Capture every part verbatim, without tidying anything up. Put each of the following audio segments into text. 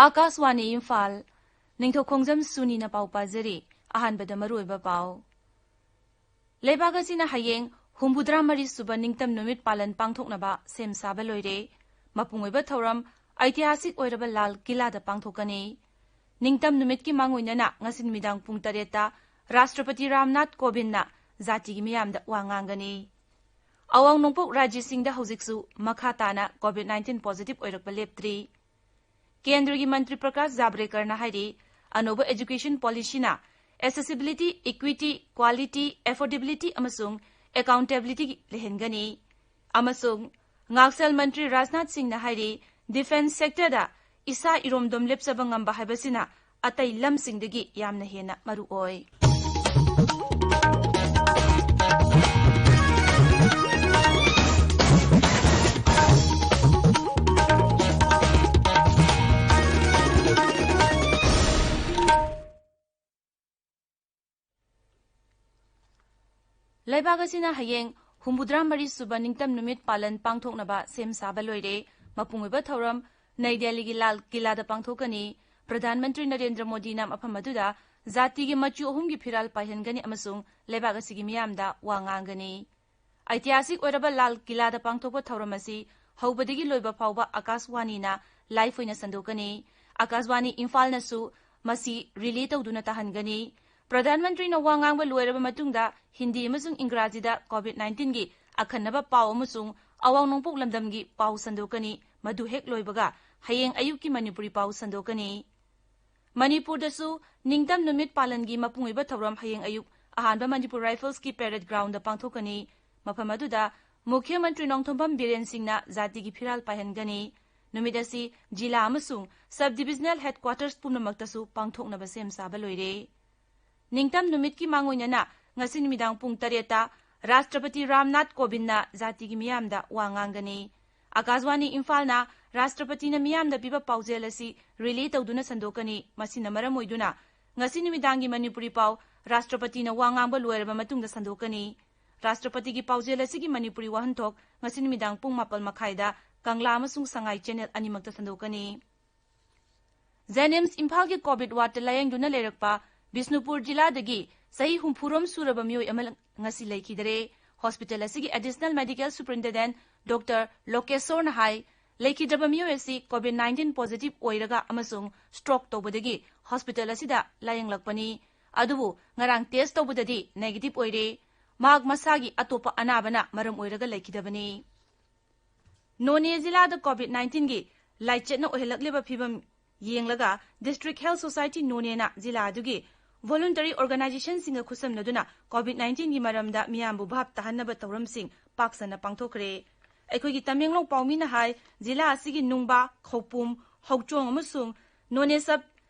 ꯑꯥꯀꯥꯁꯋꯥꯅꯤ ꯏꯝꯐꯥꯜ, ꯅꯤꯡꯊꯧꯈꯣꯡꯖꯝ ꯁꯨꯅꯤꯅ ꯄꯥꯎ ꯄꯥꯖꯔꯤ꯫ ꯑꯍꯥꯟꯕꯗ ꯃꯔꯨꯑꯣꯏꯕ ꯄꯥꯎ꯫ ꯂꯩꯕꯥꯛ ꯑꯁꯤꯅ ꯍꯌꯦꯡ ꯍꯨꯝꯐꯨꯇꯔꯥ ꯃꯔꯤ ꯁꯨꯕ ꯅꯤꯡꯇꯝ ꯅꯨꯃꯤꯠ ꯄꯥꯂꯟ ꯄꯥꯡꯊꯣꯛꯅꯕ ꯁꯦꯝ ꯁꯥꯕ ꯂꯣꯏꯔꯦ꯫ ꯃꯄꯨꯡ ꯑꯣꯏꯕ ꯊꯧꯔꯝ ꯑꯩꯇꯤꯍꯥꯁꯤꯛ ꯑꯣꯏꯔꯕ ꯂꯥꯜ ꯀꯤꯂꯥꯗ ꯄꯥꯡꯊꯣꯛꯀꯅꯤ꯫ ꯅꯤꯡꯇꯝ ꯅꯨꯃꯤꯠꯀꯤ ꯃꯥꯡꯑꯣꯏꯅꯅ ꯉꯁꯤ ꯅꯨꯃꯤꯗꯥꯡ ꯄꯨꯡ ꯇꯔꯦꯠꯇ ꯔꯥꯁꯇ꯭ꯔꯄꯇꯤ ꯔꯥꯝꯅꯥꯊ ꯀꯣꯕꯤꯟꯗꯅ ꯖꯥꯇꯤꯒꯤ ꯃꯤꯌꯥꯝꯗ ꯋꯥ ꯉꯥꯡꯒꯅꯤ꯫ ꯑꯋꯥꯡ ꯅꯣꯡꯄꯣꯛ ꯔꯥꯖ꯭ꯌꯁꯤꯡꯗ ꯍꯧꯖꯤꯛꯁꯨ ꯃꯈꯥ ꯇꯥꯅ ꯀꯣꯚꯤꯗ ꯅꯥꯏꯟꯇꯤꯟ ꯄꯣꯖꯤꯇꯤꯚ ꯑꯣꯏꯔꯛꯄ ꯂꯦꯞꯇ꯭ꯔꯤ꯫ ꯀꯦꯟꯗ꯭ꯔꯒꯤ ꯃꯟꯇ꯭ꯔꯤ ꯄ꯭ꯔꯀꯥꯁ ꯖꯥꯕ꯭ꯔꯦꯀꯔꯅ ꯍꯥꯏꯔꯤ, ꯑꯅꯧꯕ ꯑꯦꯖꯨꯀꯦꯁꯟ ꯄꯣꯂꯤꯁꯤꯅ accessibility, equity, quality, affordability ꯑꯃꯁꯨꯡ accountability ꯂꯩꯍꯟꯒꯅꯤ ꯑꯃꯁꯨꯡ ꯉꯥꯛꯁꯦꯜ ꯃꯟꯇ꯭ꯔꯤ ꯔꯥꯖꯅꯥꯊ ꯁꯤꯡꯅ ꯍꯥꯏꯔꯤ, ꯗꯤꯐꯦꯟꯁ ꯁꯦꯛꯇꯔꯗ ꯏꯁꯥ ꯏꯔꯣꯝꯗꯣꯝ ꯂꯦꯞꯆꯕ ꯉꯝꯕ ꯍꯥꯏꯕꯁꯤꯅ ꯑꯇꯩ ꯂꯝꯁꯤꯡꯗꯒꯤ ꯌꯥꯝꯅ ꯍꯦꯟꯅ ꯃꯔꯨ ꯑꯣꯏ꯫ ꯂꯩꯕꯥꯛ ꯑꯁꯤꯅ ꯍꯌꯦꯡ ꯍꯨꯝꯐꯨꯇꯔꯥ ꯃꯔꯤ ꯁꯨꯕ ꯅꯤꯡꯇꯝ ꯅꯨꯃꯤꯠ ꯄꯥꯂꯟ ꯄꯥꯡꯊꯣꯛꯅꯕ ꯁꯦꯝ ꯁꯥꯕ ꯂꯣꯏꯔꯦ꯫ ꯃꯄꯨꯡ ꯑꯣꯏꯕ ꯊꯧꯔꯝ ꯅꯩ ꯗꯦꯜꯂꯤꯒꯤ ꯂꯥꯜ ꯀꯤꯂꯥꯗ ꯄꯥꯡꯊꯣꯛꯀꯅꯤ꯫ ꯄ꯭ꯔꯙꯥꯟ ꯃꯟꯇ꯭ꯔꯤ ꯅꯔꯦꯟꯗ꯭ꯔ ꯃꯣꯗꯤꯅ ꯃꯐꯝ ꯑꯗꯨꯗ ꯖꯥꯇꯤꯒꯤ ꯃꯆꯨ ꯑꯍꯨꯝꯒꯤ ꯐꯤꯔꯥꯜ ꯄꯥꯏꯍꯟꯒꯅꯤ ꯑꯃꯁꯨꯡ ꯂꯩꯕꯥꯛ ꯑꯁꯤꯒꯤ ꯃꯤꯌꯥꯝꯗ ꯋꯥ ꯉꯥꯡꯒꯅꯤ꯫ ꯑꯩꯇꯤꯍꯥꯁꯤꯛ ꯑꯣꯏꯔꯕ ꯂꯥꯜ ꯀꯤꯂꯥꯗ ꯄꯥꯡꯊꯣꯛꯄ ꯊꯧꯔꯝ ꯑꯁꯤ ꯍꯧꯕꯗꯒꯤ ꯂꯣꯏꯕ ꯐꯥꯎꯕ ꯑꯥꯀꯥꯁꯋꯥꯅꯤꯅ ꯂꯥꯏꯚ ꯑꯣꯏꯅ ꯁꯟꯗꯣꯛꯀꯅꯤ꯫ ꯑꯥꯀꯥꯁꯋꯥꯅꯤ ꯏꯝꯐꯥꯜꯅꯁꯨ ꯃꯁꯤ ꯔꯤꯂꯦ ꯇꯧꯗꯨꯅ ꯇꯥꯍꯟꯒꯅꯤ꯫ ꯄ꯭ꯔꯙꯥꯟ ꯃꯟꯇ꯭ꯔꯤꯅ ꯋꯥ ꯉꯥꯡꯕ ꯂꯣꯏꯔꯕ ꯃꯇꯨꯡꯗ ꯍꯤꯟꯗꯤ ꯑꯃꯁꯨꯡ ꯏꯪꯒ꯭ꯔꯥꯖꯤꯗ ꯀꯣꯚꯤꯗ ꯅꯥꯏꯟꯇꯤꯟꯒꯤ ꯑꯈꯟꯅꯕ ꯄꯥꯎ ꯑꯃꯁꯨꯡ ꯑꯋꯥꯡ ꯅꯣꯡꯄꯣꯛ ꯂꯝꯗꯝꯒꯤ ꯄꯥꯎ ꯁꯟꯗꯣꯛꯀꯅꯤ꯫ ꯃꯗꯨ ꯍꯦꯛ ꯂꯣꯏꯕꯒ ꯍꯌꯦꯡ ꯑꯌꯨꯛꯀꯤ ꯃꯅꯤꯄꯨꯔꯤ ꯄꯥꯎ ꯁꯟꯗꯣꯛꯀꯅꯤ꯫ ꯃꯅꯤꯄꯨꯔꯗꯁꯨ ꯅꯤꯡꯇꯝ ꯅꯨꯃꯤꯠ ꯄꯥꯂꯟꯒꯤ ꯃꯄꯨꯡ ꯑꯣꯏꯕ ꯊꯧꯔꯝ ꯍꯌꯦꯡ ꯑꯌꯨꯛ ꯑꯍꯥꯟꯕ ꯃꯅꯤꯄꯨꯔ ꯔꯥꯏꯐꯜꯁꯀꯤ ꯄꯦꯔꯦꯗ ꯒ꯭ꯔꯥꯎꯟꯗ ꯄꯥꯡꯊꯣꯛꯀꯅꯤ꯫ ꯃꯐꯝ ꯑꯗꯨꯗ ꯃꯨꯈ꯭ꯌ ꯃꯟꯇ꯭ꯔꯤ ꯅꯣꯡꯊꯣꯝꯕꯝ ꯕꯤꯔꯦꯟ ꯁꯤꯡꯅ ꯖꯥꯇꯤꯒꯤ ꯐꯤꯔꯥꯜ ꯄꯥꯏꯍꯟꯒꯅꯤ꯫ ꯅꯨꯃꯤꯠ ꯑꯁꯤ ꯖꯤꯂꯥ ꯑꯃꯁꯨꯡ ꯁꯕ ꯗꯤꯕꯤꯖꯅꯦꯜ ꯍꯦꯗꯀ꯭ꯋꯥꯇꯔꯁ ꯄꯨꯝꯅꯃꯛꯇꯁꯨ ꯄꯥꯡꯊꯣꯛꯅꯕ ꯁꯦꯝ ꯁꯥꯕ ꯂꯣꯏꯔꯦ꯫ ꯅꯤꯡꯇꯝ ꯅꯨꯃꯤꯠꯀꯤ ꯃꯥꯡꯑꯣꯏꯅꯅ ꯉꯁꯤ ꯅꯨꯃꯤꯗꯥꯡ ꯄꯨꯡ ꯇꯔꯦꯠꯇ ꯔꯥꯁꯇ꯭ꯔꯄꯇꯤ ꯔꯥꯝꯅꯥꯊ ꯀꯣꯕꯤꯟꯗꯅ ꯖꯥꯇꯤꯒꯤ ꯃꯤꯌꯥꯝꯗ ꯋꯥ ꯉꯥꯡꯒꯅꯤ꯫ ꯑꯥꯀꯥꯁꯋꯥꯅꯤ ꯏꯝꯐꯥꯜꯅ ꯔꯥꯁꯇ꯭ꯔꯄꯇꯤꯅ ꯃꯤꯌꯥꯝꯗ ꯄꯤꯕ ꯄꯥꯎꯖꯦꯜ ꯑꯁꯤ ꯔꯤꯂꯦ ꯇꯧꯗꯨꯅ ꯁꯟꯗꯣꯛꯀꯅꯤ꯫ ꯃꯁꯤꯅ ꯃꯔꯝ ꯑꯣꯏꯗꯨꯅ ꯉꯁꯤ ꯅꯨꯃꯤꯗꯥꯡꯒꯤ ꯃꯅꯤꯄꯨꯔꯤ ꯄꯥꯎ ꯔꯥꯁꯇ꯭ꯔꯄꯇꯤꯅ ꯋꯥ ꯉꯥꯡꯕ ꯂꯣꯏꯔꯕ ꯃꯇꯨꯡꯗ ꯁꯟꯗꯣꯛꯀꯅꯤ꯫ ꯔꯥꯁꯇ꯭ꯔꯄꯇꯤꯒꯤ ꯄꯥꯎꯖꯦꯜ ꯑꯁꯤꯒꯤ ꯃꯅꯤꯄꯨꯔꯤ ꯋꯥꯍꯟꯊꯣꯛ ꯉꯁꯤ ꯅꯨꯃꯤꯗꯥꯡ ꯄꯨꯡ ꯃꯥꯄꯜ ꯃꯈꯥꯏꯗ ꯀꯪꯂꯥ ꯑꯃꯁꯨꯡ ꯁꯉꯥꯏ ꯆꯦꯅꯦꯜ ꯑꯅꯤꯃꯛꯇ ꯁꯟꯗꯣꯛꯀꯅꯤ꯫ ꯖꯦꯅꯤꯝꯁ ꯏꯝꯐꯥꯜꯒꯤ ꯀꯣꯚꯤꯗ ꯋꯥꯔꯗꯇ ꯂꯥꯌꯦꯡꯗꯨꯅ ꯂꯩꯔꯛꯄ ꯕꯤꯁꯅꯨꯄꯨꯔ ꯖꯤꯂꯥꯗꯒꯤ ꯆꯍꯤ ꯍꯨꯝꯐꯨꯔꯣꯝ ꯁꯨꯔꯕ ꯃꯤꯑꯣꯏ ꯑꯃ ꯉꯁꯤ ꯂꯩꯈꯤꯗꯔꯦ꯫ ꯍꯣꯁꯄꯤꯇꯥꯜ ꯑꯁꯤꯒꯤ ꯑꯦꯗꯤꯁꯅꯦꯜ ꯃꯦꯗꯤꯀꯦꯜ ꯁꯨꯄꯔꯤꯟꯇꯦꯟꯗꯦꯟꯠ ꯗꯣꯛꯇꯔ ꯂꯣꯀꯦꯁꯣꯔꯅ ꯍꯥꯏ, ꯂꯩꯈꯤꯗ꯭ꯔꯕ ꯃꯤꯑꯣꯏ ꯑꯁꯤ ꯀꯣꯚꯤꯗ ꯅꯥꯏꯟꯇꯤꯟ ꯄꯣꯖꯤꯇꯤꯚ ꯑꯣꯏꯔꯒ ꯑꯃꯁꯨꯡ ꯁ꯭ꯇ꯭ꯔꯣꯛ ꯇꯧꯕꯗꯒꯤ ꯍꯣꯁꯄꯤꯇꯥꯜ ꯑꯁꯤꯗ ꯂꯥꯌꯦꯡꯂꯛꯄꯅꯤ꯫ ꯑꯗꯨꯕꯨ ꯉꯔꯥꯡ ꯇꯦꯁ ꯇꯧꯕꯗꯗꯤ ꯅꯦꯒꯦꯇꯤꯚ ꯑꯣꯏꯔꯦ꯫ ꯃꯍꯥꯛ ꯃꯁꯥꯒꯤ ꯑꯇꯣꯞꯄ ꯑꯅꯥꯕꯅ ꯃꯔꯝ ꯑꯣꯏꯔꯒ ꯂꯩꯈꯤꯗꯕꯅꯤ꯫ ꯅꯣꯅꯦ ꯖꯤꯂꯥꯗ ꯀꯣꯚꯤꯗ ꯅꯥꯏꯟꯇꯤꯟꯒꯤ ꯂꯥꯏꯆꯠꯅ ꯑꯣꯏꯍꯜꯂꯛꯂꯤꯕ ꯐꯤꯚꯝ ꯌꯦꯡꯂꯒ ꯗꯤꯁꯇ꯭ꯔꯤꯛ ꯍꯦꯜꯊ ꯁꯣꯁꯥꯏꯇꯤ ꯅꯣꯅꯦꯅ ꯖꯤꯂꯥ ꯑꯗꯨꯒꯤ ꯚꯣꯂꯨꯟꯇꯔꯤ ꯑꯣꯔꯒꯅꯥꯏꯖꯦꯁꯟꯁꯤꯡꯒ ꯈꯨꯠꯁꯝꯅꯗꯨꯅ ꯀꯣꯚꯤꯗ ꯅꯥꯏꯟꯇꯤꯟꯒꯤ ꯃꯔꯝꯗ ꯃꯤꯌꯥꯝꯕꯨ ꯚꯥꯞ ꯇꯥꯍꯟꯅꯕ ꯊꯧꯔꯝꯁꯤꯡ ꯄꯥꯛ ꯁꯟꯅ ꯄꯥꯡꯊꯣꯛꯈ꯭ꯔꯦ꯫ ꯑꯩꯈꯣꯏꯒꯤ ꯇꯃꯦꯡꯂꯣꯡ ꯄꯥꯎꯃꯤꯅ ꯍꯥꯏ, ꯖꯤꯂꯥ ꯑꯁꯤꯒꯤ ꯅꯨꯡꯕꯥ, ꯈꯧꯄꯨꯝ, ꯍꯧꯆꯣꯡ ꯑꯃꯁꯨꯡ ꯅꯣꯅꯦ ꯁꯕ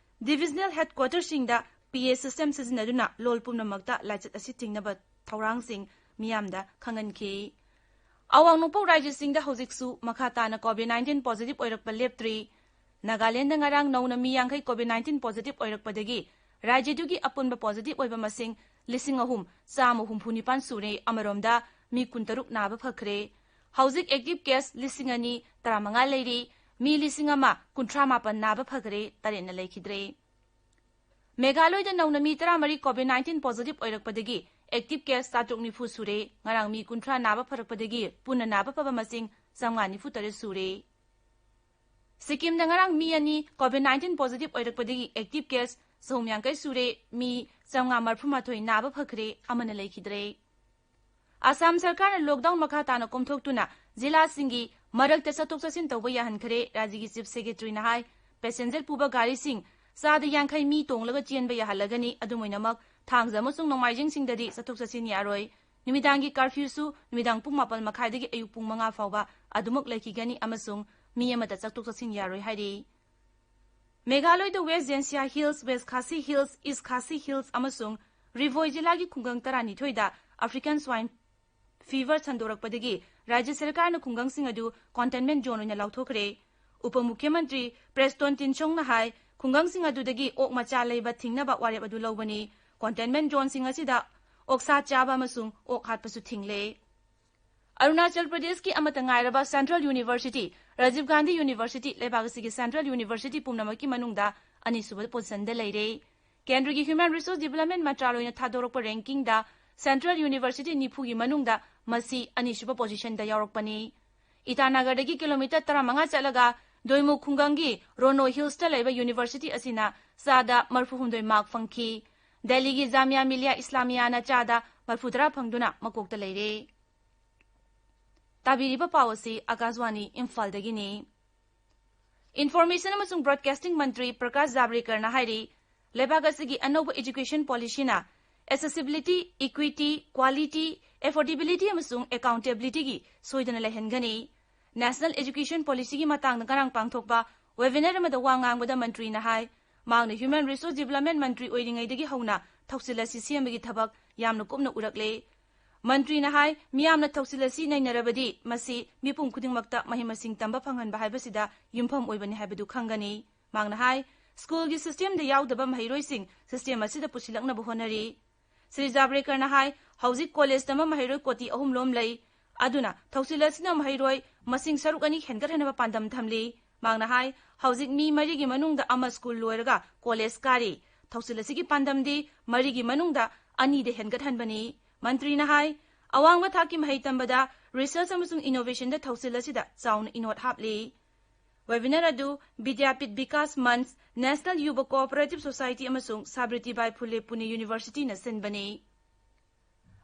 ꯗꯤꯚꯤꯖꯅꯦꯜ ꯍꯦꯗꯀ꯭ꯋꯥꯇꯔꯁꯤꯡꯗ ꯄꯤ ꯑꯦ ꯁꯤꯁꯇꯦꯝ ꯁꯤꯖꯤꯟꯅꯗꯨꯅ ꯂꯣꯜ ꯄꯨꯝꯅꯃꯛꯇ ꯂꯥꯏꯆꯠ ꯑꯁꯤ ꯊꯤꯡꯅꯕ ꯊꯧꯔꯥꯡꯁꯤꯡ ꯃꯤꯌꯥꯝꯗ ꯈꯪꯍꯟꯈꯤ꯫ ꯑꯋꯥꯡ ꯅꯣꯡꯄꯣꯛ ꯔꯥꯖ꯭ꯌꯁꯤꯡꯗ ꯍꯧꯖꯤꯛꯁꯨ ꯃꯈꯥ ꯇꯥꯅ ꯀꯣꯚꯤꯗ ꯅꯥꯏꯟꯇꯤꯟ ꯄꯣꯖꯤꯇꯤꯚ ꯑꯣꯏꯔꯛꯄ ꯂꯦꯞꯇ꯭ꯔꯤ꯫ ꯅꯥꯒꯥꯂꯦꯟꯗ ꯉꯔꯥꯡ ꯅꯧꯅ ꯃꯤ ꯌꯥꯡꯈꯩ ꯀꯣꯚꯤꯗ ꯅꯥꯏꯟꯇꯤꯟ ꯄꯣꯖꯤꯇꯤꯚ ꯑꯣꯏꯔꯛꯄꯗꯒꯤ ꯔꯥꯖ꯭ꯌꯗꯨꯒꯤ ꯑꯄꯨꯟꯕ ꯄꯣꯖꯤꯇꯤꯚ ꯑꯣꯏꯕ ꯃꯁꯤꯡ ꯂꯤꯁꯤꯡ ꯑꯍꯨꯝ ꯆꯥꯝꯃ ꯍꯨꯝꯐꯨ ꯅꯤꯄꯥꯟ ꯁꯨꯔꯦ꯫ ꯑꯃꯔꯣꯝꯗ ꯃꯤ ꯀꯨꯟꯇꯔꯨꯛ ꯅꯥꯕ ꯐꯈ꯭ꯔꯦ꯫ ꯍꯧꯖꯤꯛ ꯑꯦꯛꯇꯤꯚ ꯀꯦꯁ ꯂꯤꯁꯤꯡ ꯑꯅꯤ ꯇꯔꯥꯃꯉꯥ ꯂꯩꯔꯤ꯫ ꯃꯤ ꯂꯤꯁꯤꯡ ꯑꯃ ꯀꯨꯟꯊ꯭ꯔꯥ ꯃꯥꯄꯟ ꯅꯥꯕ ꯐꯈ꯭ꯔꯦ, ꯇꯔꯦꯠꯅ ꯂꯩꯈꯤꯗ꯭ꯔꯦ꯫ ꯃꯦꯘꯥꯂꯣꯏꯗ ꯅꯧꯅ ꯃꯤ ꯇꯔꯥꯃꯔꯤ ꯀꯣꯚꯤꯗ ꯅꯥꯏꯟꯇꯤꯟ ꯄꯣꯖꯤꯇꯤꯚ ꯑꯣꯏꯔꯛꯄꯗꯒꯤ ꯑꯦꯛꯇꯤꯚ ꯀꯦꯁ ꯆꯥꯇ꯭ꯔꯨꯛ ꯅꯤꯐꯨ ꯁꯨꯔꯦ꯫ ꯉꯔꯥꯡ ꯃꯤ ꯀꯨꯟꯊ꯭ꯔꯥ ꯅꯥꯕ ꯐꯔꯛꯄꯗꯒꯤ ꯄꯨꯟꯅ ꯅꯥꯕ ꯐꯕ ꯃꯁꯤꯡ ꯆꯥꯝꯃꯉꯥ ꯅꯤꯐꯨ ꯇꯔꯦꯠ ꯁꯨꯔꯦ꯫ ꯁꯤꯛꯀꯤꯝꯗ ꯉꯔꯥꯡ ꯃꯤ ꯑꯅꯤ ꯀꯣꯚꯤꯗ ꯅꯥꯏꯟꯇꯤꯟ ꯄꯣꯖꯤꯇꯤꯚ ꯑꯣꯏꯔꯛꯄꯗꯒꯤ ꯑꯦꯛꯇꯤꯚ ꯀꯦꯁ ꯆꯍꯨꯝ ꯌꯥꯡꯈꯩ ꯁꯨꯔꯦ꯫ ꯃꯤ ꯆꯥꯝꯃꯉꯥ ꯃꯔꯤꯐꯨ ꯃꯥꯊꯣꯏ ꯅꯥꯕ ꯐꯈ꯭ꯔꯦ, ꯑꯃꯅ ꯂꯩꯈꯤꯗ꯭ꯔꯦ꯫ ꯑꯁꯥꯝ ꯁꯔꯀꯥꯔꯅ ꯂꯣꯛꯗꯥꯎꯟ ꯃꯈꯥ ꯇꯥꯅ ꯀꯣꯝꯊꯣꯛꯇꯨꯅ ꯖꯤꯂꯥꯁꯤꯡꯒꯤ ꯃꯔꯛꯇ ꯆꯠꯊꯣꯛ ꯆꯠꯁꯤꯟ ꯇꯧꯕ ꯌꯥꯍꯟꯈ꯭ꯔꯦ꯫ ꯔꯥꯖ꯭ꯌꯒꯤ ꯆꯤꯐ ꯁꯦꯀ꯭ꯔꯦꯇꯔꯤꯅ ꯍꯥꯏ, ꯄꯦꯁꯦꯟꯖꯔ ꯄꯨꯕ ꯒꯥꯔꯤꯁꯤꯡ ꯆꯥꯗ ꯌꯥꯡꯈꯩ ꯃꯤ ꯇꯣꯡꯂꯒ ꯆꯦꯟꯕ ꯌꯥꯍꯜꯂꯒꯅꯤ꯫ ꯑꯗꯨꯝ ꯑꯣꯏꯅꯃꯛ, ꯊꯥꯡꯖ ꯑꯃꯁꯨꯡ ꯅꯣꯡꯃꯥꯏꯖꯤꯡꯁꯤꯡꯗꯗꯤ ꯆꯠꯊꯣꯛ ꯆꯠꯁꯤꯟ ꯌꯥꯔꯣꯏ꯫ ꯅꯨꯃꯤꯗꯥꯡꯒꯤ ꯀꯔꯐ꯭ꯌꯨꯁꯨ ꯅꯨꯃꯤꯗꯥꯡ ꯄꯨꯡ ꯃꯥꯄꯟ ꯃꯈꯥꯏꯗꯒꯤ ꯑꯌꯨꯛ ꯄꯨꯡ ꯃꯉꯥ ꯐꯥꯎꯕ ꯑꯗꯨꯃꯛ ꯂꯩꯈꯤꯒꯅꯤ ꯑꯃꯁꯨꯡ ꯃꯤ ꯑꯃꯠꯇ ꯆꯠꯊꯣꯛ ꯆꯠꯁꯤꯟ ꯌꯥꯔꯣꯏ ꯍꯥꯏꯔꯤ꯫ ꯃꯦꯘꯥꯂꯣꯏꯗ ꯋꯦꯁ ꯖꯦꯟꯁꯤꯌꯥ ꯍꯤꯜꯁ, ꯋꯦꯁ ꯈꯥꯁꯤ ꯍꯤꯜꯁ, ꯏꯁ ꯈꯥꯁꯤ ꯍꯤꯜꯁ ꯑꯃꯁꯨꯡ ꯔꯤꯚꯣꯏ ꯖꯤꯂꯥꯒꯤ ꯈꯨꯡꯒꯪ ꯇꯔꯥꯅꯤꯊꯣꯏꯗ ꯑꯐ꯭ꯔꯤꯀꯥꯟ ꯁ꯭ꯋꯥꯏꯟ ꯐꯤꯚꯔ ꯁꯟꯗꯣꯔꯛꯄꯗꯒꯤ ꯔꯥꯖ꯭ꯌ ꯁꯔꯀꯥꯔꯅ ꯈꯨꯡꯒꯪꯁꯤꯡ ꯑꯗꯨ ꯀꯣꯟꯇꯦꯟꯃꯦꯟꯠ ꯖꯣꯟ ꯑꯣꯏꯅ ꯂꯥꯎꯊꯣꯛꯈ꯭ꯔꯦ꯫ ꯎꯄ ꯃꯨꯈ꯭ꯌꯃꯟꯇ꯭ꯔꯤ ꯄ꯭ꯔꯦꯁꯇꯣꯟ ꯇꯤꯟꯁꯣꯡꯅ ꯍꯥꯏ, ꯈꯨꯡꯒꯪꯁꯤꯡ ꯑꯗꯨꯗꯒꯤ ꯑꯣꯛ ꯃꯆꯥ ꯂꯩꯕ ꯊꯤꯡꯅꯕ ꯋꯥꯔꯦꯞ ꯑꯗꯨ ꯂꯧꯕꯅꯤ꯫ ꯀꯣꯟꯇꯦꯟꯃꯦꯟꯠ ꯖꯣꯟꯁꯤꯡ ꯑꯁꯤꯗ ꯑꯣꯛꯁꯥ ꯆꯥꯕ ꯑꯃꯁꯨꯡ ꯑꯣꯛ ꯍꯥꯠꯄꯁꯨ ꯊꯤꯡꯂꯦ꯫ ꯑꯔꯨꯅꯥꯆꯜ ꯄ꯭ꯔꯗꯦꯁꯀꯤ ꯑꯃꯠꯇ ꯉꯥꯏꯔꯕ Central University, Rajiv Gandhi University, ꯂꯩꯕꯥꯛ ꯑꯁꯤꯒꯤ Central University ꯄꯨꯝꯅꯃꯛꯀꯤ ꯃꯅꯨꯡꯗ ꯑꯅꯤꯁꯨꯕ positionꯗ ꯂꯩꯔꯦ꯫ ꯀꯦꯟꯗ꯭ꯔꯒꯤ Human Resource Development ꯃꯟꯇ꯭ꯔꯥꯂꯣꯏꯅ ꯊꯥꯗꯣꯔꯛꯄ rankingꯗ Central University ꯅꯤꯐꯨꯒꯤ ꯃꯅꯨꯡꯗ ꯃꯁꯤ ꯑꯅꯤꯁꯨꯕ positionꯗ ꯌꯥꯎꯔꯛꯄꯅꯤ꯫ ꯏꯇꯥꯅꯒꯔꯗꯒꯤ kilometre ꯇꯔꯥꯃꯉꯥ ꯆꯠꯂꯒ ꯗꯣꯏꯃꯨ ꯈꯨꯡꯒꯪꯒꯤ ꯔꯣꯅꯣ Hillsꯇ ꯂꯩꯕ university ꯑꯁꯤꯅ ꯆꯥꯗ ꯃꯔꯐꯨꯍꯨꯝꯗꯣꯏ mark ꯐꯪꯈꯤ꯫ ꯗꯦꯜꯂꯤꯒꯤ ꯖꯥꯃꯤꯌꯥ ꯃꯤꯂꯤꯌꯥ ꯏꯁꯂꯥꯃꯤꯌꯥꯅ ꯆꯥꯗ ꯃꯔꯐꯨꯇꯔꯥ ꯐꯪꯗꯨꯅ ꯃꯀꯣꯛꯇ ꯂꯩꯔꯦ꯫ ꯇꯥꯕꯤꯔꯤꯕ ꯄꯥꯎ ꯑꯁꯤ ꯑꯀꯥꯁꯋꯥꯅꯤ ꯏꯝꯐꯥꯜꯗꯒꯤꯅꯤ꯫ Information ꯑꯃꯁꯨꯡ Broadcasting ꯃꯟꯇ꯭ꯔꯤ ꯄ꯭ꯔꯀꯥꯁ ꯖꯥꯕ꯭ꯔꯦꯀꯔꯅ ꯍꯥꯏꯔꯤ, ꯂꯩꯕꯥꯛ ꯑꯁꯤꯒꯤ ꯑꯅꯧꯕ education policyꯅ accessibility, equity, quality, affordability ꯑꯃꯁꯨꯡ accountabilityꯒꯤ ꯁꯣꯏꯗꯅ ꯂꯩꯍꯟꯒꯅꯤ꯫ National Education Policyꯒꯤ ꯃꯇꯥꯡꯗ ꯉꯔꯥꯡ ꯄꯥꯡꯊꯣꯛꯄ webinar ꯑꯃꯗ ꯋꯥ ꯉꯥꯡꯕꯗ ꯃꯟꯇ꯭ꯔꯤꯅ ꯍꯥꯏ, ꯃꯍꯥꯛꯅ Human Resource Development ꯃꯟꯇ꯭ꯔꯤ ꯑꯣꯏꯔꯤꯉꯩꯗꯒꯤ ꯍꯧꯅ ꯊꯧꯁꯤꯜ ꯑꯁꯤ ꯁꯦꯝꯕꯒꯤ ꯊꯕꯛ ꯌꯥꯝꯅ ꯀꯨꯞꯅ ꯎꯔꯛꯂꯦ꯫ ꯃꯟꯇ꯭ꯔꯤꯅ ꯍꯥꯏ, ꯃꯤꯌꯥꯝꯅ ꯊꯧꯁꯤꯜ ꯑꯁꯤ ꯅꯩꯅꯔꯕꯗꯤ ꯃꯁꯤ ꯃꯤꯄꯨꯝ ꯈꯨꯗꯤꯡꯃꯛꯇ ꯃꯍꯩ ꯃꯁꯤꯡ ꯇꯝꯕ ꯐꯪꯍꯟꯕ ꯍꯥꯏꯕꯁꯤꯗ ꯌꯨꯝꯐꯝ ꯑꯣꯏꯕꯅꯤ ꯍꯥꯏꯕꯗꯨ ꯈꯪꯒꯅꯤ꯫ ꯃꯍꯥꯛꯅ ꯍꯥꯏ, ꯁ꯭ꯀꯨꯜꯒꯤ systemꯗ ꯌꯥꯎꯗꯕ ꯃꯍꯩꯔꯣꯏꯁꯤꯡ system ꯑꯁꯤꯗ ꯄꯨꯁꯤꯜꯂꯛꯅꯕ ꯍꯣꯠꯅꯔꯤ꯫ ꯁ꯭ꯔꯤ ꯖꯥꯕ꯭ꯔꯦꯀꯔꯅ ꯍꯥꯏ, ꯍꯧꯖꯤꯛ college ꯇꯝꯕ ꯃꯍꯩꯔꯣꯏ ꯀꯣꯇꯤ ꯑꯍꯨꯝ ꯂꯣꯝ ꯂꯩ꯫ ꯑꯗꯨꯅ ꯊꯧꯁꯤꯜ ꯑꯁꯤꯅ ꯃꯍꯩꯔꯣꯏ ꯃꯁꯤꯡ ꯁꯔꯨꯛ ꯑꯅꯤ ꯍꯦꯟꯒꯠꯍꯟꯅꯕ ꯄꯥꯟꯗꯝ ꯊꯝꯂꯤ꯫ ꯃꯍꯥꯛꯅ ꯍꯥꯏ, ꯍꯧꯖꯤꯛ ꯃꯤ ꯃꯔꯤꯒꯤ ꯃꯅꯨꯡꯗ ꯑꯃ ꯁ꯭ꯀꯨꯜ ꯂꯣꯏꯔꯒ college ꯀꯥꯔꯤ꯫ ꯊꯧꯁꯤꯜ ꯑꯁꯤꯒꯤ ꯄꯥꯟꯗꯝꯗꯤ ꯃꯔꯤꯒꯤ ꯃꯅꯨꯡꯗ ꯑꯅꯤꯗ ꯍꯦꯟꯒꯠꯍꯟꯕꯅꯤ꯫ ꯃꯟꯇ꯭ꯔꯤꯅ ꯍꯥꯏ, ꯑꯋꯥꯡꯕ ꯊꯥꯛꯀꯤ ꯃꯍꯩ ꯇꯝꯕꯗ research ꯑꯃꯁꯨꯡ innovationꯗ ꯊꯧꯁꯤꯜ ꯑꯁꯤꯗ ꯆꯥꯎꯅ ꯏꯅꯣꯠ ꯍꯥꯞꯂꯤ꯫ Webinar ꯑꯗꯨ ꯕꯤꯗ꯭ꯌꯥꯄꯤꯊ Vikas ꯃꯟꯆ, National Yuva Cooperative Society ꯑꯃꯁꯨꯡ ꯁꯥꯕ꯭ꯔꯤꯇꯤꯕꯥꯏ ꯐꯨꯂꯦ ꯄꯨꯅꯦ Universityꯅ ꯁꯤꯟꯕꯅꯤ꯫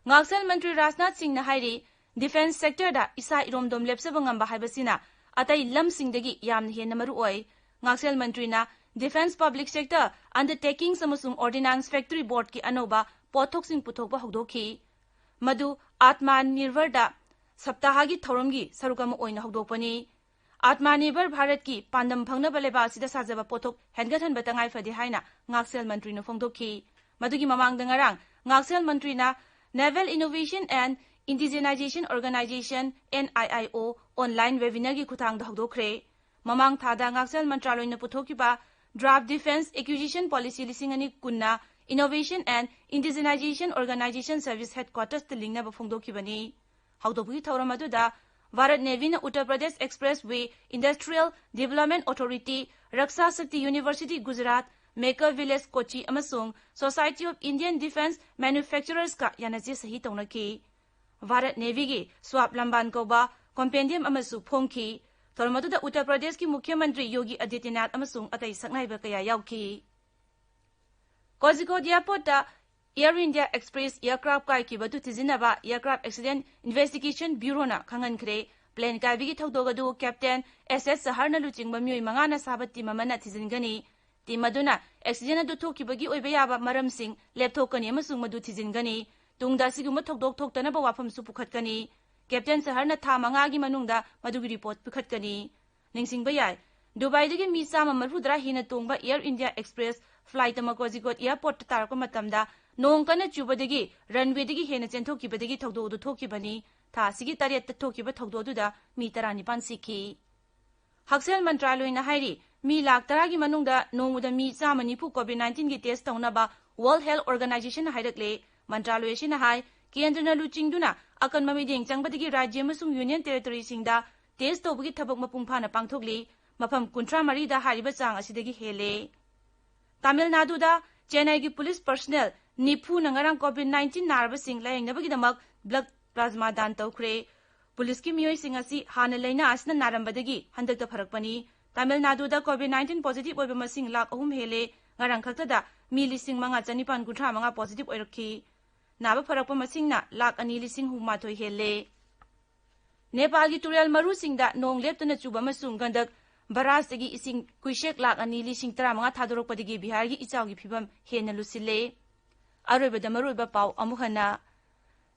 ꯉꯥꯛꯁꯦꯜ ꯃꯟꯇ꯭ꯔꯤ ꯔꯥꯖꯅꯥꯊ ꯁꯤꯡꯅ ꯍꯥꯏꯔꯤ, defence sectorꯗ ꯏꯁꯥ ꯏꯔꯣꯝꯗꯣꯝ ꯂꯦꯞꯆꯕ ꯉꯝꯕ ꯍꯥꯏꯕꯁꯤꯅ ꯑꯇꯩ ꯂꯝꯁꯤꯡꯗꯒꯤ ꯌꯥꯝꯅ ꯍꯦꯟꯅ ꯃꯔꯨ ꯑꯣꯏ꯫ ꯉꯥꯛꯁꯦꯜ ꯃꯟꯇ꯭ꯔꯤꯅ defence public sector undertakings ꯑꯃꯁꯨꯡ ordnance factory boardꯀꯤ ꯑꯅꯧꯕ ꯄꯣꯠꯊꯣꯛꯁꯤꯡ ꯄꯨꯊꯣꯛꯄ ꯍꯧꯗꯣꯛꯈꯤ꯫ ꯃꯗꯨ ꯑꯥꯠꯃꯥ ꯅꯤꯔꯚꯔꯗ ꯁꯞꯇꯥꯍꯒꯤ ꯊꯧꯔꯝꯒꯤ ꯁꯔꯨꯛ ꯑꯃ ꯑꯣꯏꯅ ꯍꯧꯗꯣꯛꯄꯅꯤ꯫ ꯑꯥꯠꯃꯥ ꯅꯤꯔꯚꯔ ꯚꯥꯔꯠꯀꯤ ꯄꯥꯟꯗꯝ ꯐꯪꯅꯕ ꯂꯩꯕꯥꯛ ꯑꯁꯤꯗ ꯁꯥꯖꯕ ꯄꯣꯠꯊꯣꯛ ꯍꯦꯟꯒꯠꯍꯟꯕ ꯇꯉꯥꯏ ꯐꯗꯦ ꯍꯥꯏꯅ ꯉꯥꯛꯁꯦꯜ ꯃꯟꯇ꯭ꯔꯤꯅ ꯐꯣꯡꯗꯣꯛꯈꯤ꯫ ꯃꯗꯨꯒꯤ ꯃꯃꯥꯡꯗ ꯉꯔꯥꯡ ꯉꯥꯛꯁꯦꯜ ꯃꯟꯇ꯭ꯔꯤꯅ Naval Innovation and Indigenization Organization, NIIO, online webinarꯒꯤ ꯈꯨꯠꯊꯥꯡꯗ ꯍꯧꯗꯣꯛꯈ꯭ꯔꯦ꯫ ꯃꯃꯥꯡ ꯊꯥꯗ ꯉꯥꯛꯁꯦꯜ ꯃꯟꯇ꯭ꯔꯥꯂꯣꯏꯅ ꯄꯨꯊꯣꯛꯈꯤꯕ Draft Defence Acquisition Policy ꯂꯤꯁꯤꯡ ꯑꯅꯤ ꯀꯨꯟꯅ Innovation and Indigenization Organization Service Headquartersꯇ ꯂꯤꯡꯅꯕ ꯐꯣꯡꯗꯣꯛꯈꯤꯕꯅꯤ꯫ ꯍꯧꯗꯣꯛꯄꯒꯤ ꯊꯧꯔꯝ ꯑꯗꯨꯗ ꯚꯥꯔꯠ ꯅꯦꯚꯤꯅ Uttar Pradesh expressway, industrial development authority, Raksha Shakti university Gujarat, maker village Kochi ꯑꯃꯁꯨꯡ ꯁꯣꯁꯥꯏꯇꯤ ꯑꯣꯐ ꯏꯟꯗꯤꯌꯟ ꯗꯤꯐꯦꯟꯁ ꯃꯦꯅꯨꯐꯦꯛꯆꯔꯔꯁꯀ ꯌꯥꯅꯆꯦ ꯁꯍꯤ ꯇꯧꯅꯈꯤ꯫ ꯚꯥꯔꯠ ꯅꯦꯚꯤꯒꯤ ꯁ꯭ꯋꯥꯕꯂꯝꯕꯥꯟ ꯀꯧꯕ ꯀꯣꯝꯄꯦꯟꯗꯤꯌꯝ ꯑꯃꯁꯨ ꯐꯣꯡꯈꯤ꯫ ꯊꯧꯔꯝ ꯑꯗꯨꯗ ꯎꯠꯇꯔ ꯄ꯭ꯔꯗꯦꯁꯀꯤ ꯃꯨꯈ꯭ꯌ ꯃꯟꯇ꯭ꯔꯤ ꯌꯣꯒꯤ ꯑꯗꯤꯇ꯭ꯌꯅꯥꯊ ꯑꯃꯁꯨꯡ ꯑꯇꯩ ꯁꯛꯅꯥꯏꯕ ꯀꯌꯥ ꯌꯥꯎꯈꯤ꯫ ꯀꯣꯖꯤꯀꯣꯗ ꯑꯦꯌꯔꯄꯣꯔꯠꯇ ꯑꯦꯌꯔ ꯏꯟꯗꯤꯌꯥ ꯑꯦꯛꯁꯄ꯭ꯔꯦꯁ ꯑꯦꯌꯔꯀ꯭ꯔꯥꯐ ꯀꯥꯏꯈꯤꯕ ꯑꯗꯨ ꯊꯤꯖꯤꯟꯅꯕ ꯑꯦꯌꯔꯀ꯭ꯔꯥꯐ ꯑꯦꯛꯁꯤꯗꯦꯟ ꯏꯟꯚꯦꯁꯇꯤꯒꯦꯁꯟ ꯕ꯭ꯌꯨꯔꯣꯅ ꯈꯪꯍꯟꯈ꯭ꯔꯦ꯫ ꯄ꯭ꯂꯦꯟ ꯀꯥꯏꯕꯒꯤ ꯊꯧꯗꯣꯛ ꯑꯗꯨ ꯀꯦꯞꯇꯦꯟ ꯑꯦꯁ ꯑꯦꯁ ꯁꯍꯔꯅ ꯂꯨꯆꯤꯡꯕ ꯃꯤꯑꯣꯏ ꯃꯉꯥꯅ ꯁꯥꯕ ꯇꯤꯝ ꯑꯃꯅ ꯊꯤꯖꯤꯟꯒꯅꯤ꯫ ꯇꯤꯝ ꯑꯗꯨꯅ ꯑꯦꯛꯁꯤꯗꯦꯟ ꯑꯗꯨ ꯊꯣꯛꯈꯤꯕꯒꯤ ꯑꯣꯏꯕ ꯌꯥꯕ ꯃꯔꯝꯁꯤꯡ ꯂꯦꯞꯊꯣꯛꯀꯅꯤ ꯑꯃꯁꯨꯡ ꯃꯗꯨ ꯊꯤꯖꯤꯟꯒꯅꯤ꯫ ꯇꯨꯡꯗ ꯑꯁꯤꯒꯨꯝꯕ ꯊꯧꯗꯣꯛ ꯊꯣꯛꯇꯅꯕ ꯋꯥꯐꯝꯁꯨ ꯄꯨꯈꯠꯀꯅꯤ꯫ ꯀꯦꯞꯇꯦꯟ ꯁꯍꯔꯅ ꯊꯥ ꯃꯉꯥꯒꯤ ꯃꯅꯨꯡꯗ ꯃꯗꯨꯒꯤ ꯔꯤꯄꯣꯔꯠ ꯄꯤꯈꯠꯀꯅꯤ꯫ ꯅꯤꯡꯁꯤꯡꯕ ꯌꯥꯏ, ꯗꯨꯕꯥꯏꯗꯒꯤ ꯃꯤ ꯆꯥꯝꯃ ꯃꯔꯤꯐꯨꯇꯔꯥ ꯍꯦꯟꯅ ꯇꯣꯡꯕ ꯑꯦꯌꯔ ꯏꯟꯗꯤꯌꯥ ꯑꯦꯛꯁꯄ꯭ꯔꯦꯁ ꯐ꯭ꯂꯥꯏꯠ ꯑꯃ ꯀꯣꯖꯤꯀꯣꯗ ꯑꯦꯌꯔꯄꯣꯔꯠꯇ ꯇꯥꯔꯛꯄ ꯃꯇꯝꯗ ꯅꯣꯡ ꯀꯟꯅ ꯆꯨꯕꯗꯒꯤ ꯔꯟꯋꯦꯗꯒꯤ ꯍꯦꯟꯅ ꯆꯦꯟꯊꯣꯛꯈꯤꯕꯗꯒꯤ ꯊꯧꯗꯣꯛ ꯑꯗꯨ ꯊꯣꯛꯈꯤꯕꯅꯤ꯫ ꯊꯥ ꯑꯁꯤꯒꯤ ꯇꯔꯦꯠꯇ ꯊꯣꯛꯈꯤꯕ ꯊꯧꯗꯣꯛ ꯑꯗꯨꯗ ꯃꯤ ꯇꯔꯥꯅꯤꯄꯥꯟ ꯁꯤꯈꯤ꯫ ꯍꯛꯁꯦꯜ ꯃꯟꯇ꯭ꯔꯥꯂꯣꯏꯅ ꯍꯥꯏꯔꯤ, ꯃꯤ ꯂꯥꯈ ꯇꯔꯥꯒꯤ ꯃꯅꯨꯡꯗ ꯅꯣꯡꯃꯗ ꯃꯤ ꯆꯥꯝꯃ ꯅꯤꯐꯨ ꯀꯣꯚꯤꯗ ꯅꯥꯏꯟꯇꯤꯟꯒꯤ ꯇꯦꯁ ꯇꯧꯅꯕ ꯋꯥꯔꯜꯗ ꯍꯦꯜꯊ ꯑꯣꯔꯒꯅꯥꯏꯖꯦꯁꯟꯅ ꯍꯥꯏꯔꯛꯂꯦ꯫ ꯃꯟꯇ꯭ꯔꯥꯂꯣꯏ ꯑꯁꯤꯅ ꯍꯥꯏ, ꯀꯦꯟꯗ꯭ꯔꯅ ꯂꯨꯆꯤꯡꯗꯨꯅ ꯑꯀꯟꯕ ꯃꯤꯠꯌꯦꯡ ꯆꯪꯕꯗꯒꯤ ꯔꯥꯖ꯭ꯌ ꯑꯃꯁꯨꯡ ꯌꯨꯅꯤꯌꯟ ꯇꯦꯔꯤꯇꯣꯔꯤꯁꯤꯡꯗ ꯇꯦꯁ ꯇꯧꯕꯒꯤ ꯊꯕꯛ ꯃꯄꯨꯡ ꯐꯥꯅ ꯄꯥꯡꯊꯣꯛꯂꯤ꯫ ꯃꯐꯝ ꯀꯨꯟꯊ꯭ꯔꯥ ꯃꯔꯤꯗ ꯍꯥꯏꯔꯤꯕ ꯆꯥꯡ ꯑꯁꯤꯗꯒꯤ ꯍꯦꯜꯂꯦ꯫ ꯇꯥꯃꯤꯜ ꯅꯥꯗꯨꯗ ꯆꯦꯟꯅꯥꯏꯒꯤ ꯄꯨꯂꯤꯁ ꯄꯔꯁꯅꯦꯜ ꯅꯤꯐꯨꯅ ꯉꯔꯥꯡ ꯀꯣꯚꯤꯗ ꯅꯥꯏꯟꯇꯤꯟ ꯅꯥꯔꯕꯁꯤꯡ ꯂꯥꯌꯦꯡꯅꯕꯒꯤꯗꯃꯛ ꯕ꯭ꯂꯗ ꯄ꯭ꯂꯥꯖꯃꯥ ꯗꯥꯟ ꯇꯧꯈ꯭ꯔꯦ꯫ ꯄꯨꯂꯤꯁꯀꯤ ꯃꯤꯑꯣꯏꯁꯤꯡ ꯑꯁꯤ ꯍꯥꯟꯅ ꯂꯥꯏꯅꯥ ꯑꯁꯤꯅ ꯅꯥꯔꯝꯕꯗꯒꯤ ꯍꯟꯗꯛꯇ ꯐꯔꯛꯄꯅꯤ꯫ ꯇꯥꯃꯤꯜ ꯅꯥꯗꯨꯗ ꯀꯣꯚꯤꯗ ꯅꯥꯏꯟꯇꯤꯟ ꯄꯣꯖꯤꯇꯤꯚ ꯑꯣꯏꯕ ꯃꯁꯤꯡ ꯂꯥꯈ ꯑꯍꯨꯝ ꯍꯦꯜꯂꯦ꯫ ꯉꯔꯥꯡ ꯈꯛꯇꯗ ꯃꯤ ꯂꯤꯁꯤꯡ ꯃꯉꯥ ꯆꯅꯤꯄꯥꯟ ꯀꯨꯟꯊ꯭ꯔꯥ ꯃꯉꯥ ꯄꯣꯖꯤꯇꯤꯚ ꯑꯣꯏꯔꯛꯈꯤ꯫ ꯅꯥꯕ ꯐꯔꯛꯄ ꯃꯁꯤꯡꯅ ꯂꯥꯈ ꯑꯅꯤ ꯂꯤꯁꯤꯡ ꯍꯨꯝꯐꯨꯃꯥꯊꯣꯏ ꯍꯦꯜꯂꯦ꯫ ꯅꯦꯄꯥꯜꯒꯤ ꯇꯨꯔꯦꯜ ꯃꯔꯨꯁꯤꯡꯗ ꯅꯣꯡ ꯂꯦꯞꯇꯅ ꯆꯨꯕ ꯑꯃꯁꯨꯡ ꯒꯟꯗꯛ ꯕꯔꯥꯖꯇꯒꯤ ꯏꯁꯤꯡ ꯀ꯭ꯌꯨꯁꯦꯛ ꯂꯥꯈ ꯑꯅꯤ ꯂꯤꯁꯤꯡ ꯇꯔꯥꯃꯉꯥ ꯊꯥꯗꯣꯔꯛꯄꯗꯒꯤ ꯕꯤꯍꯥꯔꯒꯤ ꯏꯆꯥꯎꯒꯤ ꯐꯤꯕꯝ ꯍꯦꯟꯅ ꯂꯨꯁꯤꯜꯂꯦ꯫ ꯑꯔꯣꯏꯕꯗ ꯃꯔꯨꯑꯣꯏꯕ ꯄꯥꯎ ꯑꯃꯨꯛ ꯍꯟꯅ꯫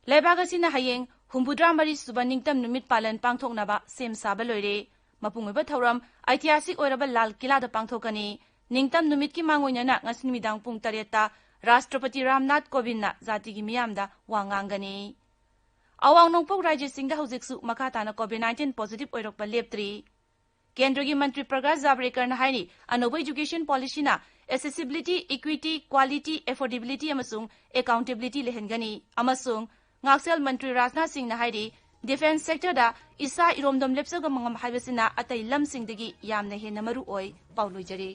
ꯂꯩꯕꯥꯛ ꯑꯁꯤꯅ ꯍꯌꯦꯡ ꯍꯨꯝꯐꯨꯇꯔꯥ ꯃꯔꯤ ꯁꯨꯕ ꯅꯤꯡꯇꯝ ꯅꯨꯃꯤꯠ ꯄꯥꯂꯟ ꯄꯥꯡꯊꯣꯛꯅꯕ ꯁꯦꯝ ꯁꯥꯕ ꯂꯣꯏꯔꯦ꯫ ꯃꯄꯨꯡ ꯑꯣꯏꯕ ꯊꯧꯔꯝ ꯑꯩꯇꯤꯍꯥꯁꯤꯛ ꯑꯣꯏꯔꯕ ꯂꯥꯜ ꯀꯤꯂꯥꯗ ꯄꯥꯡꯊꯣꯛꯀꯅꯤ꯫ ꯅꯤꯡꯇꯝ ꯅꯨꯃꯤꯠꯀꯤ ꯃꯥꯡꯑꯣꯏꯅꯅ ꯉꯁꯤ ꯅꯨꯃꯤꯗꯥꯡ ꯄꯨꯡ ꯇꯔꯦꯠꯇ ꯔꯥꯁꯇ꯭ꯔꯄꯇꯤ ꯔꯥꯝꯅꯥꯊ ꯀꯣꯕꯤꯟꯗꯅ ꯖꯥꯇꯤꯒꯤ ꯃꯤꯌꯥꯝꯗ ꯋꯥ ꯉꯥꯡꯒꯅꯤ꯫ ꯑꯋꯥꯡ ꯅꯣꯡꯄꯣꯛ ꯔꯥꯖ꯭ꯌꯁꯤꯡꯗ ꯍꯧꯖꯤꯛꯁꯨ ꯃꯈꯥ ꯇꯥꯅ ꯀꯣꯚꯤꯗ ꯅꯥꯏꯟꯇꯤꯟ ꯄꯣꯖꯤꯇꯤꯚ ꯑꯣꯏꯔꯛꯄ ꯂꯦꯞꯇ꯭ꯔꯤ꯫ ꯀꯦꯟꯗ꯭ꯔꯒꯤ ꯃꯟꯇ꯭ꯔꯤ ꯄ꯭ꯔꯀꯥꯁ ꯖꯥꯕ꯭ꯔꯦꯀꯔꯅ ꯍꯥꯏꯔꯤ, ꯑꯅꯧꯕ ꯏꯗꯨꯀꯦꯁꯟ ꯄꯣꯂꯤꯁꯤꯅ ꯑꯦꯁꯦꯁꯤꯕꯤꯂꯤꯇꯤ, ꯏꯀ꯭ꯋꯤꯇꯤ, ꯀ꯭ꯋꯥꯂꯤꯇꯤ, ꯑꯦꯐꯣꯔꯗꯦꯕꯤꯂꯤꯇꯤ ꯑꯃꯁꯨꯡ ꯑꯦꯀꯥꯎꯟꯇꯦꯕꯤꯂꯤꯇꯤ ꯂꯩꯍꯟꯒꯅꯤ ꯑꯃꯁꯨꯡ ꯉꯥꯛꯁꯦꯜ ꯃꯟꯇ꯭ꯔꯤ ꯔꯥꯖꯅꯥꯊ ꯁꯤꯡꯅ ꯍꯥꯏꯔꯤ, ꯗꯤꯐꯦꯟꯁ ꯁꯦꯛꯇꯔꯗ ꯏꯁꯥ ꯏꯔꯣꯝꯗꯣꯝ ꯂꯦꯞꯆꯕ ꯉꯝ ꯍꯥꯏꯕꯁꯤꯅ ꯑꯇꯩ ꯂꯝꯁꯤꯡꯗꯒꯤ ꯌꯥꯝꯅ ꯍꯦꯟꯅ ꯃꯔꯨ ꯑꯣꯏ꯫ ꯄꯥꯎ ꯂꯣꯏꯖꯔꯦ꯫